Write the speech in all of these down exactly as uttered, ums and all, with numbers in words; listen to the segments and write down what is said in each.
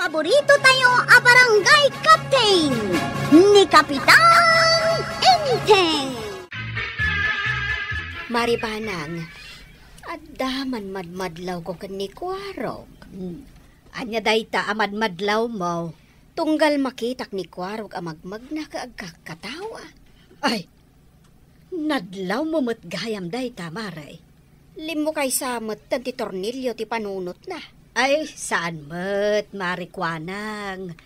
Paborito tayo a barangay captain, ni Kapitan Enteng. Mari Banang, adda man madmadlawko ken ni Kuarog. Hmm. Ania dayta a madmadlawmo? Tunggal makitak ni Kuarog a magmagna ket agkakkatawa. Ay, nadlawmo met gayam dayta, Mare. Limmukaysa metten ti tornillo ti panunotna. Ay, saan met, Mari Kuanang.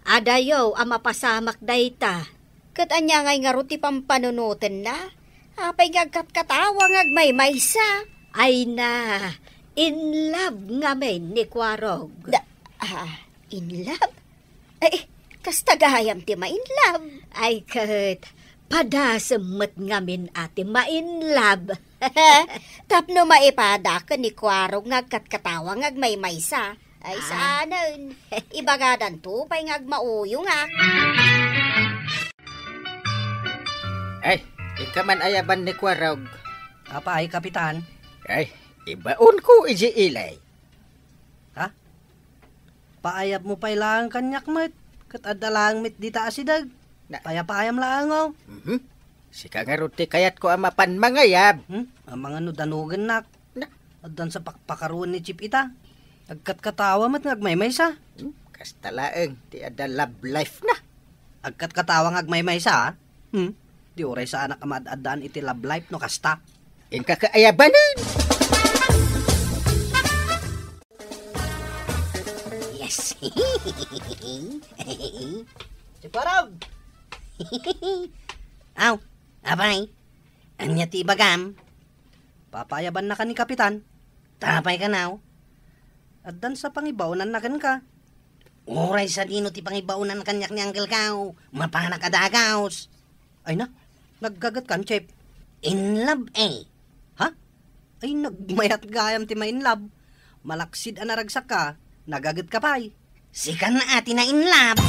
Adayo a mapasamak dayta. Ket ania ngay ngarud ti pampanunotenna? Apay nga agkatkatawa nga agmaymaysa? Ay na, in love ngamin ni Kuarog. Da, ah, in love? Ay, kasta gayam ti ma-in love. Ay, ket, padasem met ngamin a ti ma-in love. Tapno maipada ken ni Kuarog nga agkatkatawa nga agmaymaysa. Ay, ah, saanen. Ibagadanto pay nga agmauyongak. Ay, inka man ayaban ni Kuarog. Apay, Kapitan? Ay, ibaonko idiay ili. Ha? Paayabmo pay laeng kaniak met, ket adda laeng met dita a sideg. Na- Payapayam laeng, oh. Mhm. Sika ngarud ti kayatko a mapan mangayab. Hmm? Amangan no danogennak. Na- Addan sa pakpakaruan ni Chief ita. Agkatkatawa met nga agmaymaysa. Hmm? Kasta laeng ti adda love life na. Agkatkatawa nga agmaymaysa, ah? Hmm? Di uray saanak a maad-addaan iti love life no kasta. Inka kaayabanen. Yes. Si Parag! Aw, apay, ania ti ibagam? Papaayabannaka ni Kapitan. Apay kanaw? Addan sa pangibaonanna kenka. Uray sadino ti pangibaonan kaniak ni Uncle Kao, mapanak a dagaus. Ay na, naggagetkan, Chef? In love, eh. Ha? Ay, nagmayat gayam ti ma-in love. Malaksid a naragsakka, nagagetka pay. Sika a ti na-in love.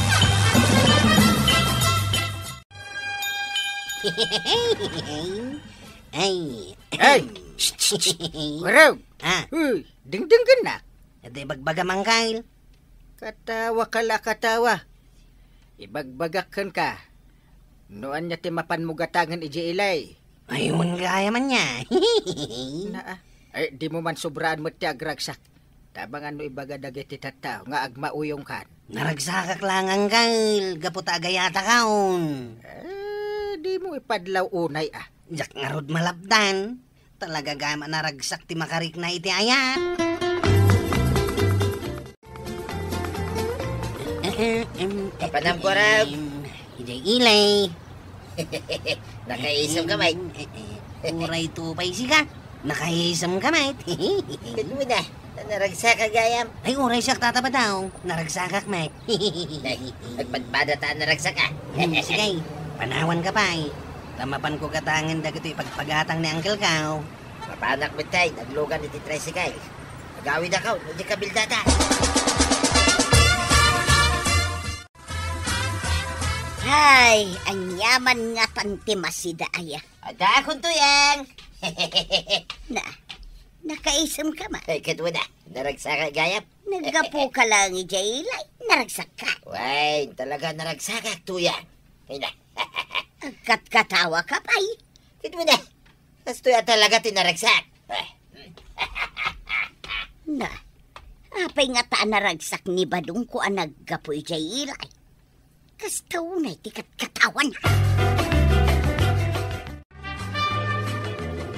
Ay. Ay! Shh, shh, shh. Warog! Ah. Uy, dingdinggennak. Adi, ibagbaga, Mangkal. Katawa ka la, katawa. Ibagbagak kenka, no ania ti mapanmo gatangen idiay ili. Ay, wen gayam ania. Naa. Ay, dimo man sobraan met ti agragsak. Tabang no ibaga dagiti tattao nga agmauyongkan. Naragsakak laeng, Uncle, gapu ta agayatakon. Eh, dimo ipadlaw unay, ah. Diak ngarud malapdan. Talaga gayam a naragsak ti makarikna iti ayat. Apanam, Kuarog. Idiay ili. Nakaisem ka, Mike. Uray to pay sika. Nakaisem ka, Mike. Ket wen a, naragsak ka gayam. Ay, uray siak tataba daw. Naragsakak, Mike. Nay, agpadpada ta naragsak ka. Hmm, sige. Panawan ka pay. Ta mapanko gatangen dagitoy ipagpagatang ni Uncle Kao. Mapanak met tay, naglugan iti tricycle. Agawidakon, iti kabildada. Hay, aniaman ngatan ti masida aya. Adakon, Tuyang. Na, nakaisem ka man. Ay, ket wen a, naragsak ka gayam. Naggapu ka laeng idiay ili, naragsak ka. Wen, talaga naragsakak, Tuyang. Ay na. Agkatkatawa ka pay. Ket wen a, kastoy a talaga ti naragsak. Na, apay ngata a naragsak ni Badongko a naggapu idiay ili? Kasta unay ti katkatawana.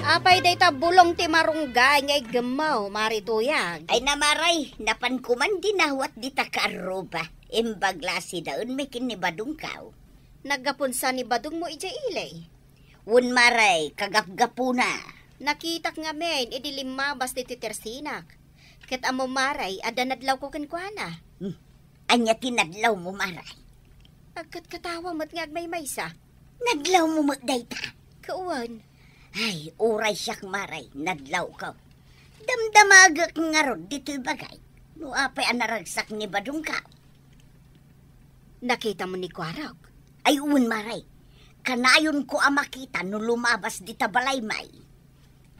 Apay dayta bulong ti marunggay nga iggemmo, Mari Tuyang? Ay na, Mare, napanko man dinawat dita kaarruba. Imbag la a sidaenmi ken ni Badongko. Naggapun sa ni Badongmo idiay ili? Wen, Mare, kagapgapuna. Nakitak ngamin idi limmabas ditoy tersinak. Ket ammom, Mare, adda nadlawko kenkuana. Hmm. Ania ti nadlawmo, Mare? Agkatkatawa met nga agmaymaysa. Nadlawmo met dayta? Kawan. Ay, uray siak, Mare, nadlawko. Damdamagek ngarud ditoy bagay. No apay a naragsak ni Badongko. Nakitamo ni Kuarog? Ay, wen, Mare. Kanayonko a makita no lumabas dita balay, may.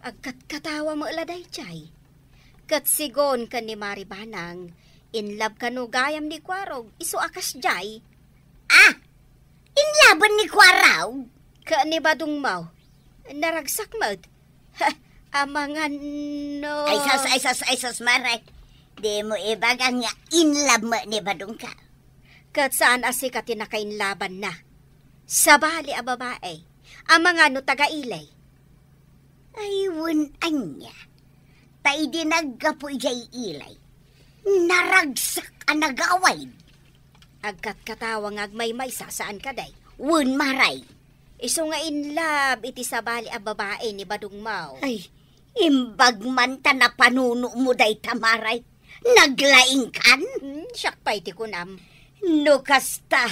Agkatkatawa met la daydiay. Ket sigun ken ni Mari Banang, In love kano gayam ni Kuarog, isu a kasdiay. Ah! In love-en ni Kuarog? Ket ni Badong Mau, naragsak met. Ha, amangan no. Ay sus, ay sus, ay sus, Mare. Dimo ibaga nga in love met ni Badongko. Ket saan a sika ti nakainlabanna. Sabali a babae, amangan no taga-Ilay. Ay, wen ania. Ta idi naggapu idiay Ilay, naragsak a nagawid. Agkatkatawa nga agmaymaysa, saan kadi? Wen, Mare. Isu nga in love iti sabali a babae ni Badong Mau. Ay, imbag man ta napanunomo dayta, Mare. Naglaingkan? Hmm, siak pay ti kunam. No kasta,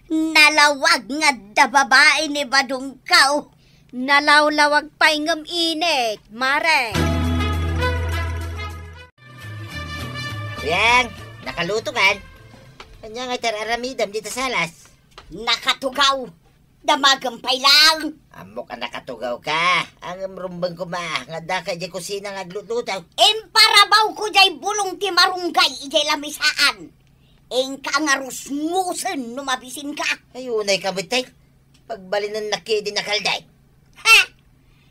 nalawag nga adda babae ni Badongko. Nalawlawag pay ngem init, Mare. Kuyang, nakaluto kan? Ania nga ti ar-aramidem dita salas? Nakatugaw. Damagem pay laeng. Ammok a nakatugawka. Ngem rumbeng koma nga addaka idiay kusina nga aglutluto. Imparabawko diay bulong ti marunggay idiay lamisaan. Inka nga rusngosen no mabisinka. Ay, unayka met, tay. Pagbalinennak idi nakalday. Ha?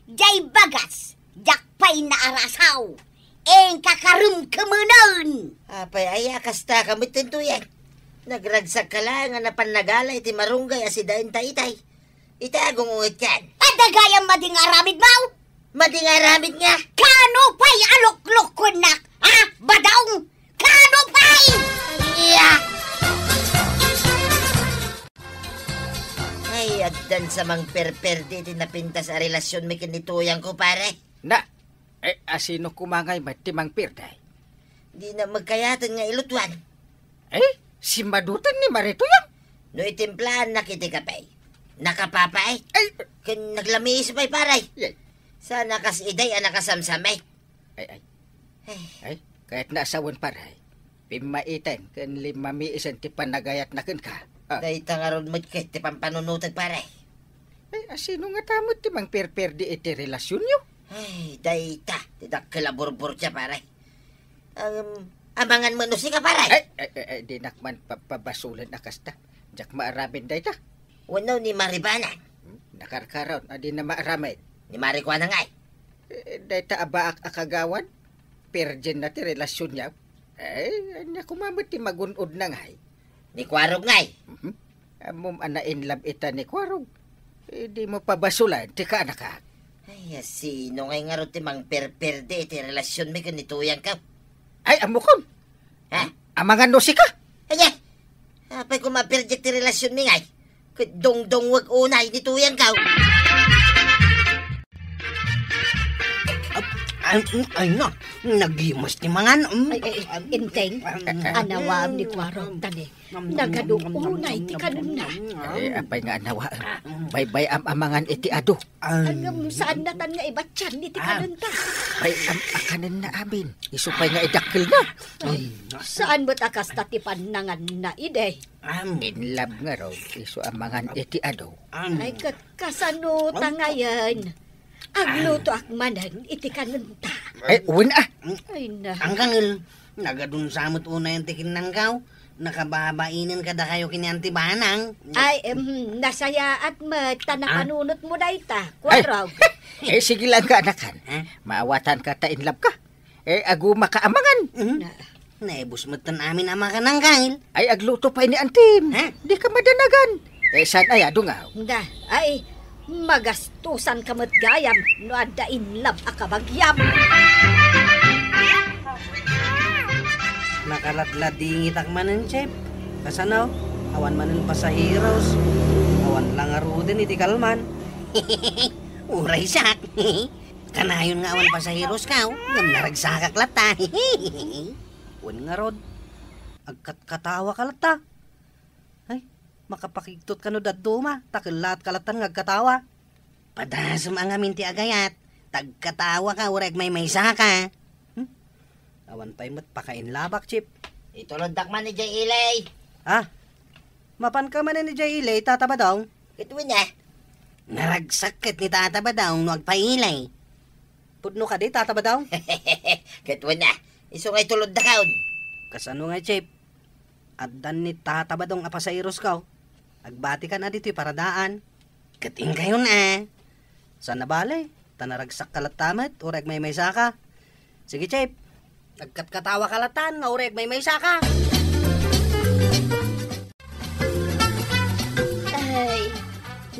Diay bagas, diak pay naarasaw. Inka karemkemenen. Apay aya, kastaka met ti Tuyang. Nagragsakka laeng a napan nagala iti marunggay a sidaenta itay. Ita, gungungetkan. Adda gayam madi nga aramidmo? Madi nga aramid nga? Kano pay a luklukkuennak, ha, Badong? Kano pay? Iya. Ay, addan sa mangperperdi iti napintas a relasionmi ken ni Tuyangko, pare. Na, eh, asino koma ngay met ti mangperdi? Dina magkayaten nga ilutuan. Eh, simmadutan ni Mare Tuyang? No itimplaannak iti kape, nakapapait. Ay. Ken naglamiis pay, pare. Yay. Saan a kas idiay a nakasamsamit. Ay, ay. Ay. Ay, kayatna a sawen, pare. Pimmaiten ken limmamiisen ti panagayatna kenka. Ah. Dayta ngarud met ket ti pampanunotek, pare. Ay, asino ngata met ti mangperperdi iti relasionyo? Ay, dayta ti dakkel a burburtia, pare. Ngem, amangan met no sika, pare. Ay, ay, ay, ay, dinak man pa-, pabasolen a kasta. Diak maaramid dayta. Wenno ni Mare Banang? Hmm, nakarkaron a dina maaramid. Ni Mare Kuana ngay? Eh, dayta a baak a kagawad, virgin na ti relasionyo. Eh, ania koma met ti magun-odna ngay? Ni Kuarog ngay? Mhm. Ammom a nainlove ita ni Kuarog. Eh, dimo pabasolen ti kaanakak. Ay, asino ngay ngarud ti mangperperdi iti relasionmi ken ni Tuyangko? Ay, ammokon. Ha? Amangan no sika? Ania? Apay koma virgin ti relasionmi ngay? Ket dungdungwek unay ni Tuyangko. Ay, ay, ay, na, nagimas ti mangan, mm. Ay, ay, ay, Enteng, anawaem ni Kuarog, tani. Nagadu unay ti kanenna. Eh, apay nga anawaem? Baybay-am a mangan iti adu. Ngem saannatan nga ibatian iti kanenta. Baybay-am a kanenna amin. Isu pay nga idakkelna. Ay, saan met a kasta ti pannanganna idi? In love ngarud, isu a mangan iti adu. Ay, ket kasano ta ngayen? Aglutoak manen iti kanenta. Ay, wen a. Ay, na. Angkangel, nagadunsa met unayen ti kinnankaw. Nakababainen kadakayo ken ni Auntie Banang. Ay, em, nasayaat met ta napanunotmo dayta, Kuarog. Eh, sige lang ka, anakan. Ha? Maawatanka ta in love ka. Eh, agumaka a mangan. Mhm. Na. Naibus met ten amin a makan, Angkangel. Ay, agluto pay ni Antim. Ha? Dika madanagan. Eh, saan aya, dungaw? Na, ay, magastusanka met gayam no adda in love a kabagiam. Nakaladladingitak manen, Chef. Kasano? Awan manen pasaheros. Awan la ngaruden iti kalman. Uray siak. Kanayon nga awan pasaheros ka, oh. Ngem naragsakak latta. Wen ngarud, agkatkatawa ka latta. Ay, makapakigtot kano dadduma, ta kellaat ka lattan nga agkatawa. Padasem a ngamin ti agayat, ta agkatawa ka, uray agmaymaysa ka. Hmm? Awan pay met pakainlabak, Chip. Ituloddak man idiay ili. Ha? Mapanka manen idiay ili, Tata Badong? Ket wen a. Naragsak ket ni Tata Badong no agpaili. Pudno kadi, Tata Badong? Ket wen a. Isu nga ituloddakon. Kasano ngay, Chief? Addan ni tata Badong a pasairosko. Agbatikan a ditoy paradaan. Ket inkayon, eh. Saan a bale, ta naragsakka latta met, uray agmaymaysaka. Sige, Chief. Agkatkatawaka latta nga uray agmaymaysaka. Ay,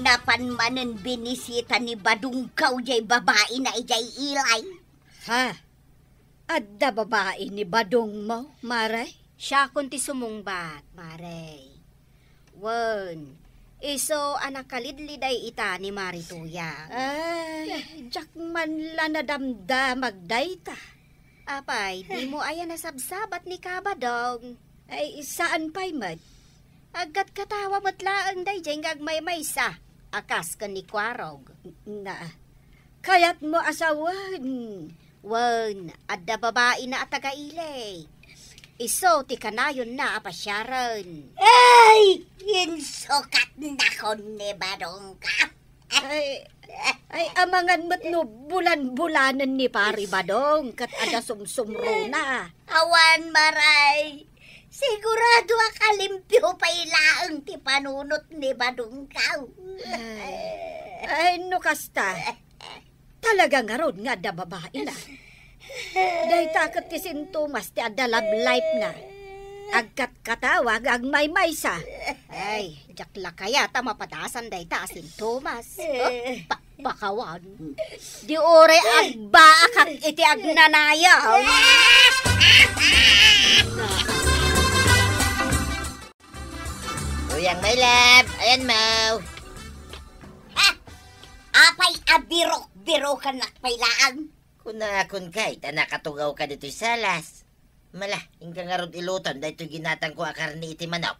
napan manen binisita ni Badongko jay babaina idiay ilay. Ha? Adda babai ni Badongmo, Mare? Siakon ti sumungbat, Mare. Wen, isu a nakalidliday ita ni Mari Tuyang. Ay, diak man la nadamdamag dayta. Apay, dimo aya nasabsabat ni Ka Badong? Ay, saan pay met. Agkatkatawa met laeng daydiay nga agmaymaysa a kas ken ni Kuarog. Na, kayatmo a sawen. Wen, adda babaina a taga-ili. Isu ti kanayonna a pasiaren. Ay! Insukatnakon ni Badongko. Ay, ay, amangan met no bulan-bulanen ni Pari Badong ket adda sumsumrona. Awan, Mare. Sigurado a kalimpio pay laeng ti panunot ni Badongko. Ay, ay, no kasta, talaga ngarud nga adda babaina. Dayta ket ti sintomas ti adda love life na. Agkatkatawa nga agmaymaysa. Ay, diak la kayat a mapadasan dayta a sintomas. Oh, pakpakawan. Di uray agbaakak iti agnanayaw. Uyang, my love, ayan mo. Ha? Apay a birok-birokannak pay laeng? Kunakon kay, ta nakatugawka ditoy salas. Mala, inka ngarud ilutom daytoy ginatangko a karne iti manok.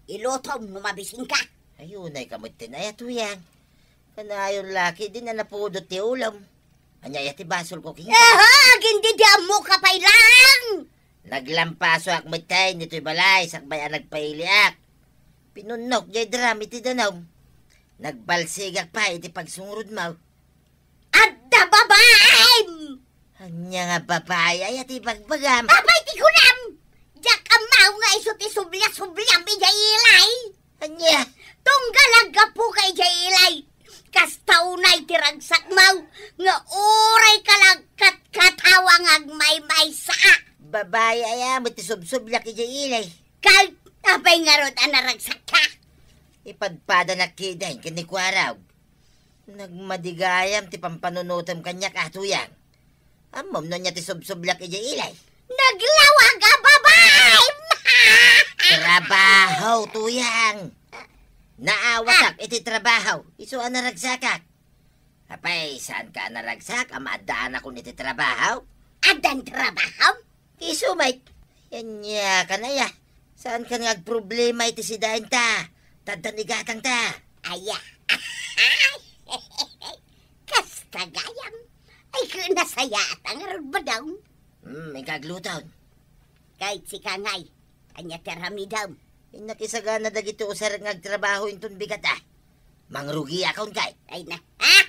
Ilutom no mabisinka. Ay, unayka met ti nayat, Uyang. Kanayon la ket di na napudot ti ulom. Ania aya ti basolko kenka? Aha, agindidi ammoka pay laeng! Naglampasoak met tay ditoy balay sakbay a nagpailiak. Pinunnok jay drum iti danum. Nagbalsigak pay iti pagsungrudmo. Adda babaim! Ania nga babai aya ti ibagbagam? Apay ti kunam? Diak ammo nga isu ti sublia-subliam idiay ilay. Ania? Tunggal aggapuka idiay ilay. Kasta unay ti ragsakmo nga urayka la agkatkatawa nga agmaymaysa. Babai aya met ti subsubliak idiay ilay? Kay, apay ngarud a naragsakka? Ipadpadanak ketdin ken ni Kuarog. Nagmadigayam ti pampanunotem kaniak a, Tuyang. Ammom no ania ti subsubliak idiay ilay? Naglawag a babaim! Trabaho, Tuyang. Naawatak iti trabaho. Isu a naragsakak. Apay, saanka a naragsak a maaddaanakon iti trabaho? Addan trabaho? Isu met. Ania kan aya? Saankan nga agproblema iti sidaenta? Taddan igatangta. Aya. Kasta gayam. Ay, ket nasayaat a ngarud, Badong. Hmm, inka aglutom. Ket sika ngay, ania ti aramidem? Innak isagana dagiti usarek nga agtrabaho inton bigat, a. Mangrugiakon kay. Ay na. Ah!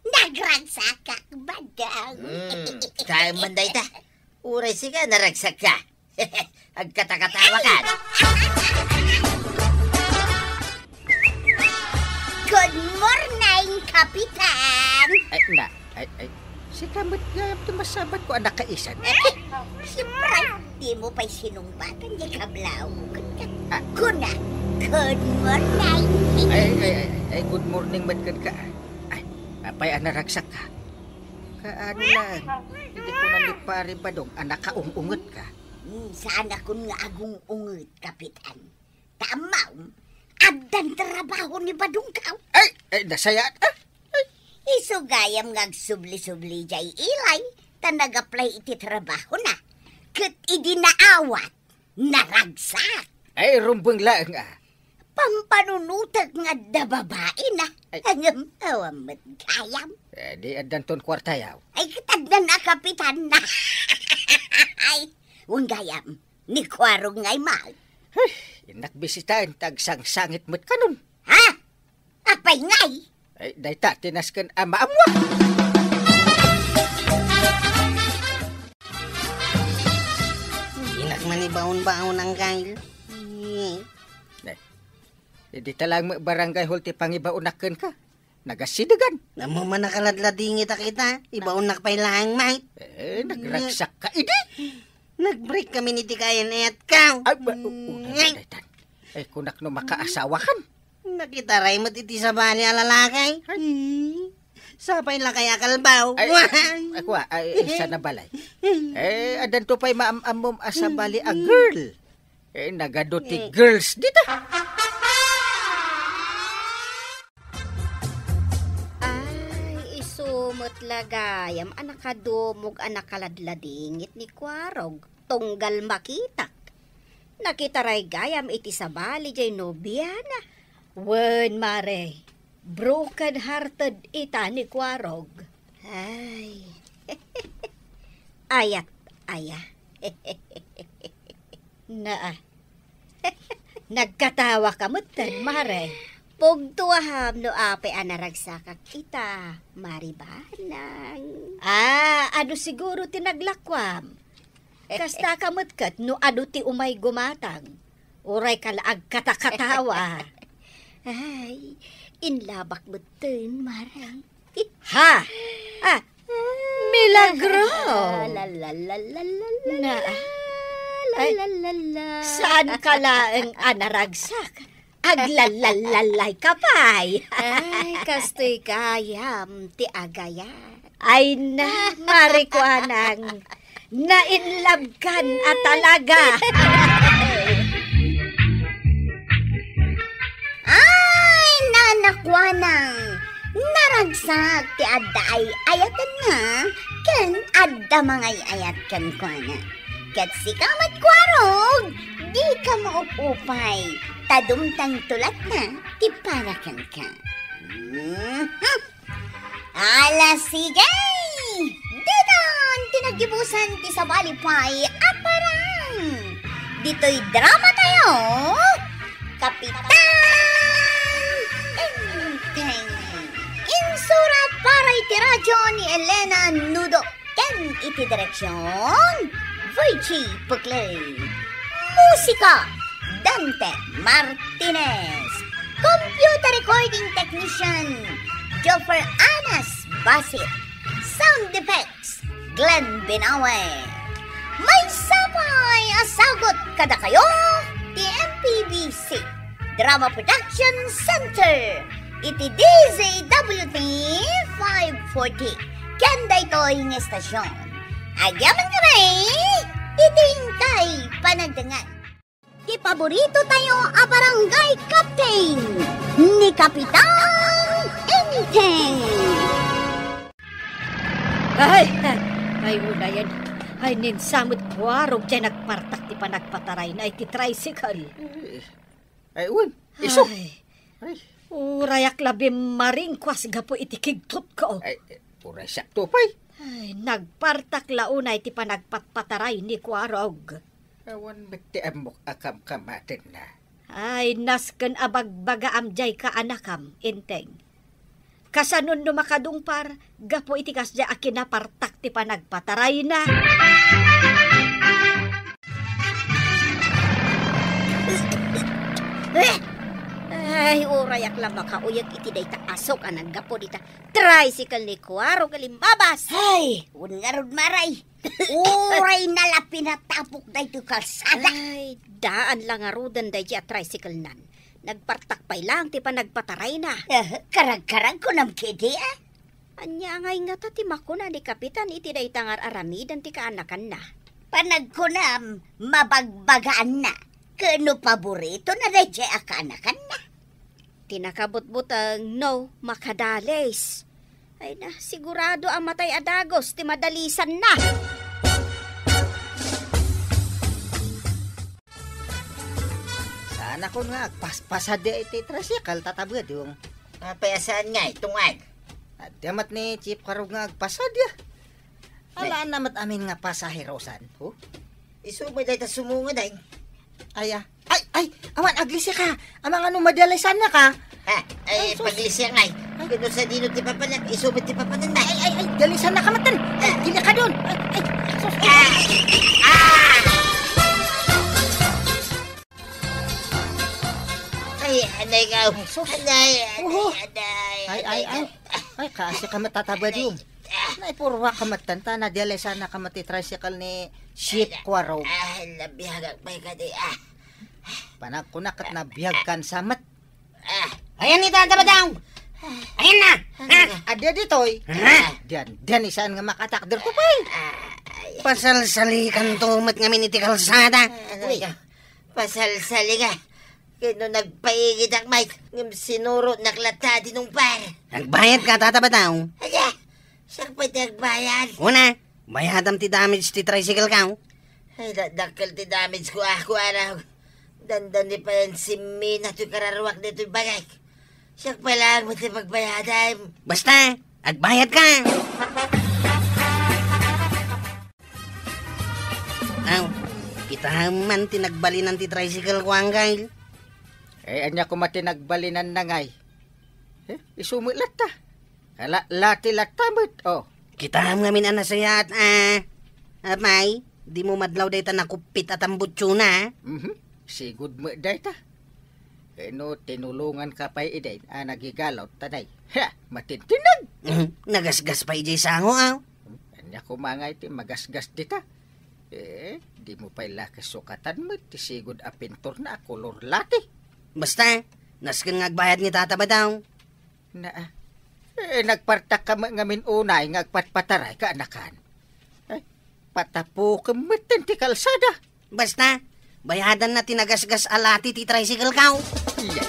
Nagragsakak, Badong. Hmm, kaem man dayta. Uray sika, naragsakka. Agkatakatawakan. Good morning, Kapitan! Ay, na, ay, ay. Sika met nga ti masabatko a nakaisan. Ay, siyempre, dimo pay sinungbatan diay kablaw. Ah. Kuna, good morning. Ay, ay, ay, ay, good morning met kenka. Ay, apay a naragsakka? Kaano lang, iti kuna ni Pari Badong a nakaung-ungetka? Hmm, saanakon nga agung-unget, Kapitan. Ta ammom, addan trabaho ni Badongko. Ay, ay, nasayaat, a. Ay. Isu gayam nga agsubli-subli diay ilay, ta nag-apply iti trabahona. Ket idi naawat, naragsak. Ay, rumbeng laeng, a. Pampanunotek nga adda babaina. Ay. Ngem awan met gayam. Eh, di addanton kuartayo. Ay, ket addan a, Kapitan. Ay, wen gayam. Ni Kuarog ngay met. Ay, innak bisitaen ta agsangsangit met kanon. Ha? Apay ngay? Ay, dayta ti nasken a maammo. Baon-baonan kayo. Eh, dita lang met barangay hall ti pangibaonak kenka. Nagasidegan. Ammom a nakaladladingit a kita. Ibaonnak pay laeng, Mike. Eh, nagragsak ka idi. Nag-break kami ni ti kayan-ayat ka. Ay, ba, u-, una na daytan. Ay, kunak no makaasawa kan. Nakitaray met iti sabali a lalaki. Ay. Hmm. Sapay lakay a kalbaw. Ay, ay, ay, kuwa, ay, ay, sana balay. Eh, adanto pay maam-ammom a sabali a girl. Eh, nagadu ti girls dita. Ay, isu met la gayam a nakadumog a nakaladladingit ni Kuarog tunggal makitak. Nakitaray gayam iti sabali jay nobiana. Wen, mare, broken-hearted ita ni Kuarog. Ay. Ayat, aya. Naa. Nagkatawa ka metten, mare. Pugtuam no apay a naragsakak ita, Mari Banang. Ah, adu siguro ti naglakuam. Kasta ka met ket no adu ti umay gumatang. Uray ka la agkatakatawa. Ay, inlabak metten, Mare. Ha? Ah, milagro! La, la, la, la, la, la, Na. La, Ay, la, la, la. Saan ka laeng a naragsak? Aglalalay ka pay. Ay, kastoy gayam ti agayat. Ay na, Mari Kuanang, nainlabkan a talaga. Ay, Nana Kuanang, naragsak ti adda ay-ayatenna ken adda mangay-ayat kenkuana. Ket sika met, Kuarog, dika maupupay, ta dumtang tulatna ti para kenka. Mhm. Ala, sige! Ditan ti naggibusan ti sabali pay a parang. Ditoy drama tayo, Kapitan Enteng. Insurat para iti radyo ni Elena Nudo ken iti direksyon, Virgie Puclay. Musika, Dante Martinez. Computer recording technician, Joffer Anas Basit. Sound effects, Glenn Binawe. Maysa pay a sagut kadakayo ti M P B C Drama Production Center iti D Z W T five forty ken daytoy nga estasyon. Agyaman kami iti inkay panagdengngeg. Ti paborito tayo a barangay captain, ni Kapitan Enteng. Ay, ay, ay, unayen. Ay, ninsamet Kuarog jay nagpartak ti panagpatarayna iti tricycle. Ay, ay, wen, isu. Ay. Ay. Urayak la bimmaringkuas gapu iti kigtotko. Ay, uray siak to pay. Ay, nagpartak la unay ti panagpatpataray ni Kuarog. Awan met ti ammok a kamkamatenna. Ay, nasken a bagbagaam jay kaanakam, Enteng. Kasanon no makadungpar, gapu iti kasdiay a kinapartak ti panagpatarayna. Ay, urayak la makauyeg iti dayta a sok a naggapu dita tricycle ni Kuarog a limbabas. Ay, wen ngarud, Mare. Uray na la pinatapok daytoy kalsada. Ay, daan la ngaruden daydi a tricycle nan. Nagpartak pay laeng ti panagpatarayna. Eh, karagkarag kunam kedi, ah? Ania ngay ngata ti makuna ni Kapitan iti dayta nga ar-aramiden ti kaanakanna? Panagkunam, mabagbagaanna. Ken no paboritona daydiay a kaanakanna. Ti nakabutbuteng no makadalis. Ay na, sigurado a matay a dagus ti madalisanna. Saanakon nga agpaspasadi iti tricycle, Tata Bedong. Apay a saan ngay, tungag? Adda met ni Chief Kuarog nga agpasadi, ah. Ala, na met amin nga pasaherosan, ho? Isu met dayta sumungod, ay. Ay, ah. Ay, ay, awan, aglisi ka. Amangan no madalisannaka. Ha? Ay, ay, sus. Paglisi ngay. Ay. Kano sa dino ti papanak, isu met ti papanak na. Ay, ay, ay, dalisannaka met. Ay, delikadon. Ay, ay, sus. Ah! Ah! Anay ka. Ay, sus. Anay, anay, Uho. Anay, Ay, ay, anay. Ay, kaasi ka met, Tata Badong. Naipurwa ka met, tanta, nadialisana ka met ti tricycle ni Chief Kuarog. Ah, nabiagak pay kadi, ah. Panagkunak ket nabiag kan sa met. Ah. Ayan ni Tata Badong. Ayan na. Ha? Adi ditoy. Ha? Diyan, diyan, isaan nga makatakder ko, pay. Ah, ay. Pasalsalikan to met ngamin iti kalsada. Ano Uy. ka? Pasalsali ka. Kano nagpaigidak, Mike? Ngem sinuro nak latta di nung par. Nagbayad ka, Tata Badong? Aya, siak pay ti agbayad. Una, bayadam ti damage ti tricycle ka, oh. Ay, da-, dakkel ti damage ko, ah, Kuarog. Dandani pay a simmina toy kararuak ditoy bagik. Siak pay laeng met ti pagbayadam. Basta, agbayad ka. Aw, kita man ti nagbalinan ti tricycle ko, Anggail. Eh, ania koma ti nagbalinan na ngay? Eh, isu met latta. Ala, lati latta met, oh. Kitam ngamin a nasayaat, ah. Apay, dimo madlaw dayta nakuppit a tambutsona, ah. Mhm. Sigud met dayta. Kano tinulongan ka pay idin a nagigalaw, tanay. Ha! Matintinag! Mhm. Nagasgas pay idiay sango, ah. Ania koma ngay ti magasgas dita? Eh, dimo pay la kasukatan met ti sigud a pintor na a kolor lati. Basta, nasken nga agbayad ni Tata Badong. Naa. Eh, nagpartak ka met ngamin unay nga agpatpataray ka, anakan. Ay, patapukem met ti kalsada. Basta, bayadan na ti nagasgas a lati ti tricycle ka, oh. Iya.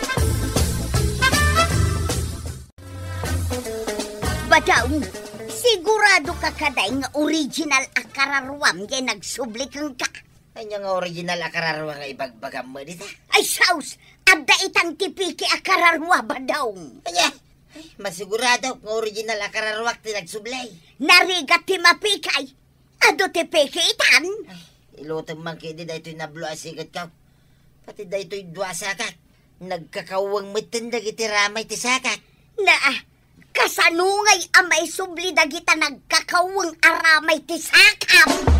Badong, sigurado ka kadi nga original a kararuam jay nagsubli kenka? Ania nga original a kararuam nga ibagbagam met dita? Ay, sus! Adda itan ti piki a kararua, Badong. Ania? Ay, masiguradok nga original a kararuak ti nagsubli. Narigat ti mapikay. Adu ti piki itan. Ay, ilutem man ketdi daytoy nablo a siketko. Pati daytoy dua a sakak. Nagkakaweng metten dagiti ramay ti sakak. Naa, kasano ngay a maisubli dagita nagkakaweng a ramay ti sakam?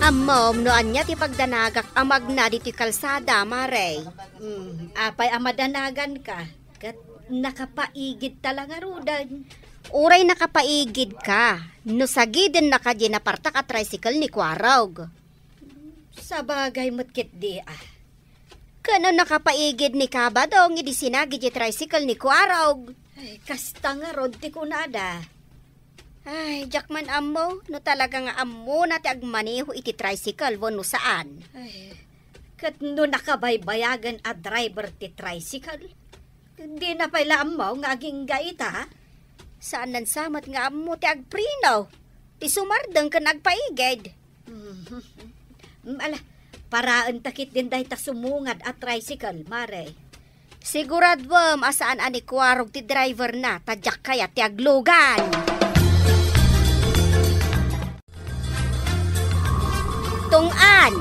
Ammom no ania ti pagdanagak a magna ditoy kalsada, Mare? Hmm, apay a madanaganka? Ket nakapaigidta la ngaruden. Uray nakapaigidka, no sagidennaka diay napartak a tricycle ni Kuarog. Sabagay met ketdi, ah. Ket no nakapaigid ni Kabadong idi sinagid ti tricycle ni Kuarog. Ay, kasta ngarud ti kunada. Ay, diak man ammo no talaga nga ammona ti agmaneho iti tricycle wenno saan. Ay, ket no nakabaybayagen a driver ti tricycle, dina pay la ammo nga agingga ita. Saan sa met nga ammo ti agpreno, ti sumardeng ken agpaigid. Mhm. Mm, ala, paraenta ketdin dayta sumungad a tricycle, Mare. Siguraduem a saan a ni Kuarog ti driver na, ta diak kayat ti aglugan. Tong-an,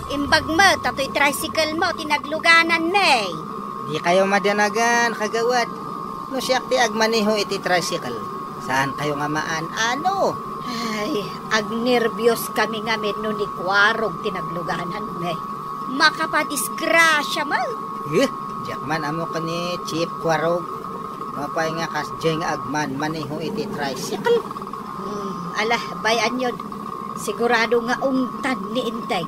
imbag met ta toy tricycle mo ti naglugananmi. Dikayo madanagan, kagawad. No siak ti agmaneho iti tricycle, saankayo nga maan-ano? Ay, agnerbios kami ngamin no ni Kuarog ti naglugananmi. Makapadisgrasia met. Eh, diak man ammo ken ni Chief Kuarog. Mapay nga kasdiay nga agmanmaneho iti tricycle. Hmm, ala, bay-anyon. Sigurado nga ungtan ni Enteng.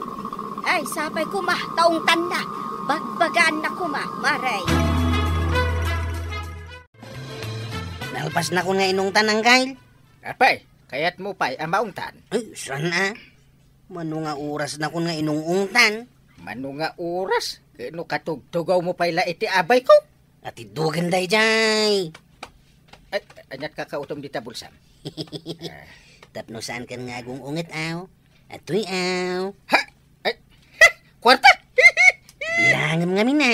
Ay, sapay koma, ta ungtanna. Bagbagaanna koma, Mare. Nalpasnakon nga inungtan, Anggail. Apay, kayatmo pay a maungtan? Ay, saan a? Mano nga orasnakon nga inung-ungtan? Mano nga oras? Ket no katugtugawmo pay la iti abayko? Atidugen daydiay. Ay, aniat kakautom dita bulsam? Ah. Tapno saankan nga agung-unget, aw? Atoy, aw. Ha? Ay, ha! Kuarta! Bilangem ngamin, a.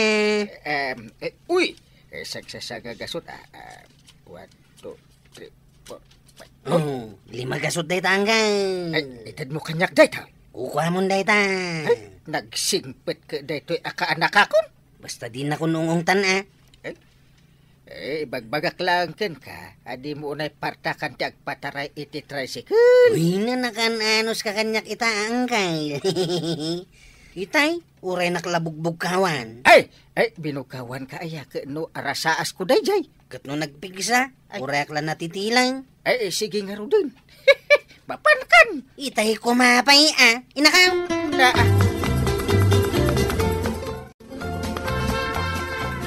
Em, eh, uy! Eh, sagsasagagasot, ah, ah, one, two, three, four, five. Oh, lima gasot dayta, Anggail. Ay, itedmo kaniak dayta. Kukuamon dayta. Ay, nagsingpet ket daytoy a kaanakakon. Basta dinakon ung-ungtan, a. Ay, Eh, ibagbagak laeng kenka, a dimo unay partakan ti agpataray iti tricycle. Uy, nanakan-anos ka kaniak ita, Angkel. Itay, uraynak la bugbugkawan. Ay! Ay, binugkawanka aya, ket no arasaas ko dayjay. Ket no nagpigsa, ay, urayak la natitilang. Ay, eh, sige ngaruden. Mapankan! Itay ko mapay, ah. Inakam! Na, ah.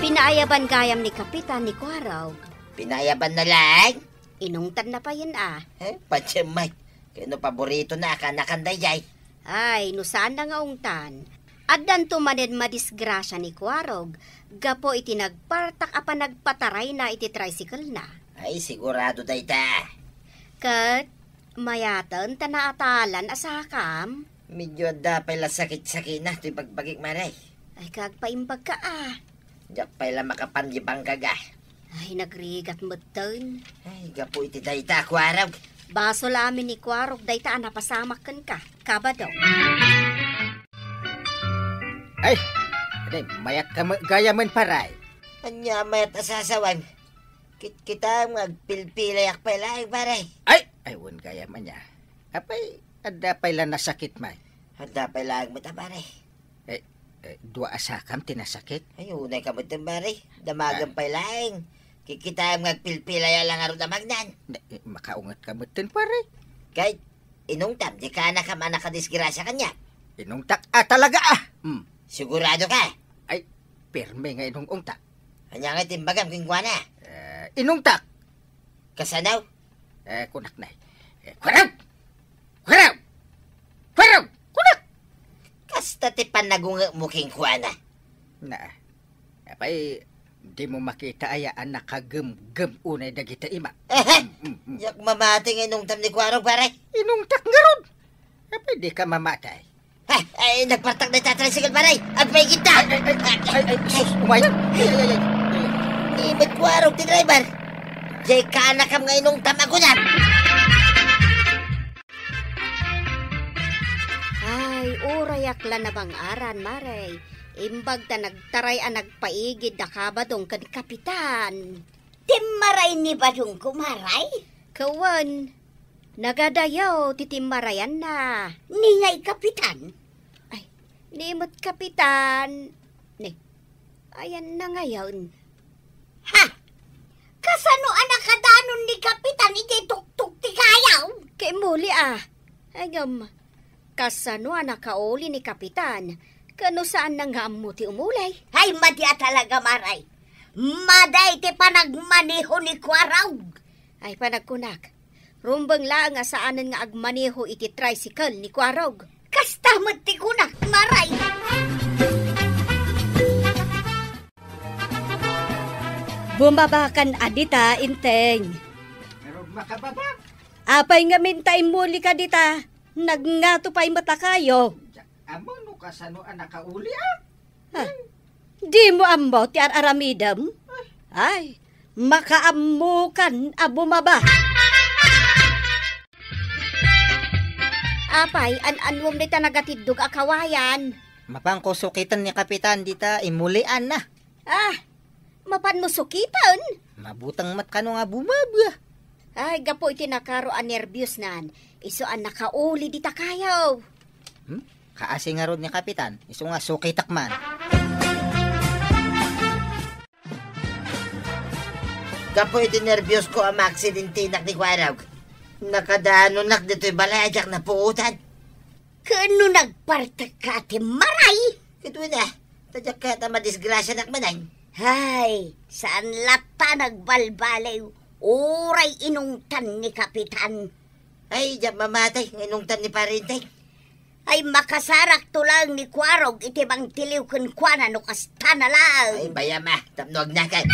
Pinaayaban gayam ni Kapitan ni Kuarog. Pinaayaban na lang? Inungtan na payen, ah. Eh, patsem, Mike. Kano paborito na, akanakan dayjay. Ay, no saan na nga ungtan. Addanto manen madisgrasia ni Kuarog, gapu iti nagpartak a panagpatarayna iti tricycle na. Ay, sigurado dayta. Ket, mayaten ta naatalan a sakam? Medyo adda pay la sakit-sakitna ti bagbagik, Mare. Ay, kagpaimbag ka, ah. Diak pay la makapanlibang kaga. Ay, nagrigat metten. Ay, gapu iti dayta, Kuarog. Basol amin ni Kuarog dayta a napasamak kenka, Kabado. Ay, aday, mayat ka me-, gayamen, pare. Ania mayat a sasawem? Kit-, kita nga agpilpilayak pay laeng, pare. Ay, ay, wen gayam ania. Apay, adda pay la nasakit, may. Adda pay laeng met a, pare. Eh, eh, dua a sakam ti nasakit? Ay, unay ka met, pare. Damagem pay laeng. Kikitaem nga agpilpilaya lang arud a magnan. Ne, eh, makaunget ka met, pare. Kay, inungtam, di ka anakam a nakadisgrasia kaniak. Inungtak, ah, talaga, ah. Hmm. Sigurado ka? Ay, pirme nga inung-ungtak. Ania nga ti imbagam kenkuana? Eh, inungtak. Kasano? Eh, kunak na. Eh, Kuarog! Kuarog! Kuarog! Kunak! Kasta ti panagungekmo kenkuana. Na, apay, dimo makita aya a nakagemgem unay dagiti ima? Ehe! Mm, mm, mm. Diak mamati nga inungtam ni Kuarog, pare. Inungtak ngarud! Apay, di ka mamati. Ha? Ay, nagpartak na ita tricycle, pare! Agpaigidta! Ay, ay, ay, ay, ay, sus, umayan! Ay, ay, ay, ay. Ni met Kuarog ti driver. Jay kaanakam nga inungtam a kunam. Ay, urayak la nabang-aran, Mare. Imbag ta nagtaray a nagpaigid da Kabadong ken Kapitan. Timmaray ni Badong, kumaray? Kawan, nagadayaw ti timmarayanna. Ni ngay Kapitan? Ay, ni met Kapitan. Ni, ayan na ngayon. Ha? Kasano a nakadanon ni Kapitan iti tuktok ti kayaw? Kay muli, ah. Ay, ngem, kasano a nakauli ni Kapitan? Kano saan na nga ammo ti umuli? Ay, madi a talaga, Maray. Maday ti panagmaneho ni Kuarog. Ay, panagkunak. Rumbeng laeng a saanen nga agmaneho iti tricycle ni Kuarog. Kasta met ti kunak, Maray. Bumabakan a dita, Inteng. Pero makababa. Apay ngamin ta immuli ka dita? Nagngato pay met a kayo. Diak ammo no kasano a nakauli, ah. Ha? Dimo ammo ti ar-aramidem? Ay, makaammokan a bumaba. Apay, an-anuom dayta nagatiddog a kawayan? Mapanko sukiten ni Kapitan dita imulianna. Ah, mapanmo sukiten? Mabuteng met kano nga bumaba. Ay, gapu iti nakaro a nerbiosnan, isu a nakauli dita kayo. Hmm? Kaasi ngarud ni Kapitan, isu nga sukitek man. Gapu iti nerbios ko a maaksidentinak ni Kuarog, nakadanonak ditoy balay a diak napuotan. Ken no nagpartek ka a timmaray? Ket wen a, ta diak kayat a madisgrasianak manen. Hay, saan latta nagbalbaliw, uray inungtan ni Kapitan. Ay, diak mamati nga inungtan ni Pare Inteng. Ay, makasarakto laeng ni Kuarog iti mangtiliw kenkuana no kasta na laeng. Ay, bayam a, tapno agnakan.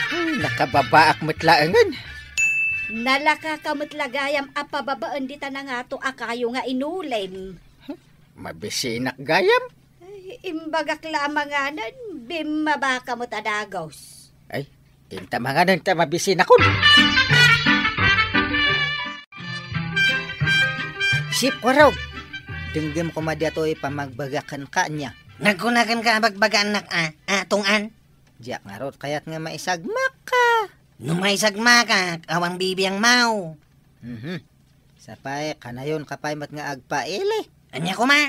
Ay, nakababaak met laengen. Nalaka ka met la gayam a pababaen dita nangato a kayo nga inulim. Mabisinak gayam? Ay, imbagak la a manganen, bimmaba ka met a dagus. Ay, inta manganen ta mabisinakon. Sip, Kuarog! Denggem koma daytoy pammagbagak kenka, ania? Nagkuna kenka a bagbagaannak a, a, Tong-an? Diak ngarud kayat nga maisagmakka. No maisagmakak, awan bibiangmo. Mhm. Sapay, kanayonka pay met nga agpaili. Ania koma?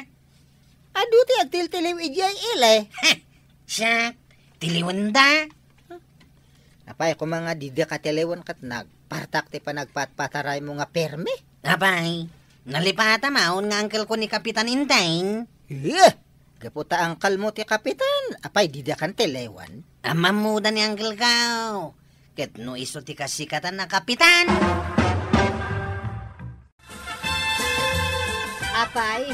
Adu ti agtiltiliw idiay ili. Heh! Siak, tiliwenda. Apay, koma nga dida ka tiliwen ket nagpartak ti panagpatpataraymo nga permi? Apay, nalipata maon nga angkelko ni Kapitan Enteng. Eh! Gapu ta angkelmo ti kapitan, apay, dida kan tiliwen? Ammammoda ni angkelko. Ket no isu ti kasikatan a kapitan. Apay,